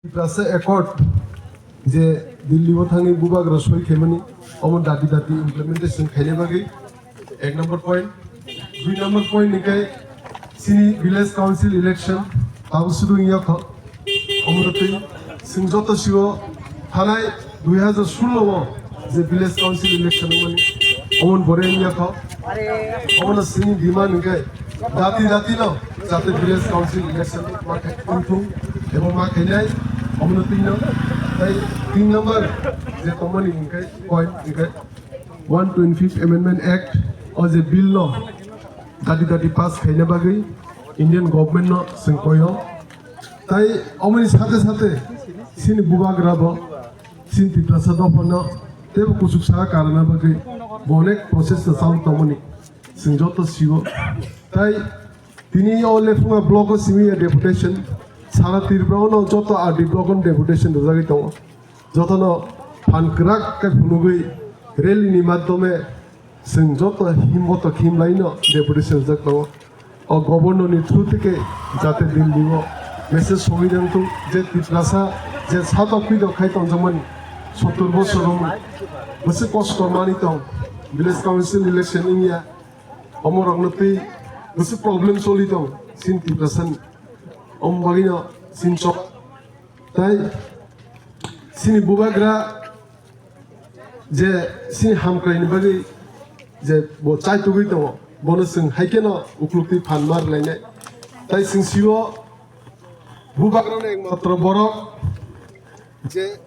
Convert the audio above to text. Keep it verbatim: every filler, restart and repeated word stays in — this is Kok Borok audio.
Tiprasa Accord je Delhi o thangwi bubagra soi khaimani, omo dati dati implementation khaina bagwi ek number point. Dui number point ni khe chini village council election abo sudu wngya kho. Omo twi chwng joto sigo thanai dui hazar sullo o je village council election wngmani, omo ni bore wngya kho. Omo no chini demand hwnkhe dati dati no jate village council election ma khai thung ebo ma khainai, omo no twi no. Tai tin number je tongmani hwnkhe point hwnkhe one twenty-fifth Amendment Act o je bill no dati dati pass khaina bagwi Indian government no chwng koyo. Tai omoni sate sate chini bubagra bo chini Tiprasa dophano teibo kuchuk saka karana bagwi bo onek process no chal tongmani chwng joto sio. Tai tini o Lephunga block o simi ya deputation sara Tripura o no joto R D block o deputation rwjagwi tongo. Jotono phan kwrak khe phunugwi rally ni madhyome chwng joto himboto khimlaino deputation rijak tongo. O governor ni through thike jate Delhi o message sogwi nang thung je Tiprasa je satok pidok khai tongjakmani sottor bosor romwi bwswk kosto mani tong, village council election wngya, omo rokno twi bwswk problem choli tong chini Tiprasa ni, omo bagwino chini chok tai chini bubagra je chini hamkraini bagwi je bo chaitugwi tongo, bono chwng hai kheno ukluk twi phan ma rwlainai. Tai chwng sio bubagrano ekmatro borok je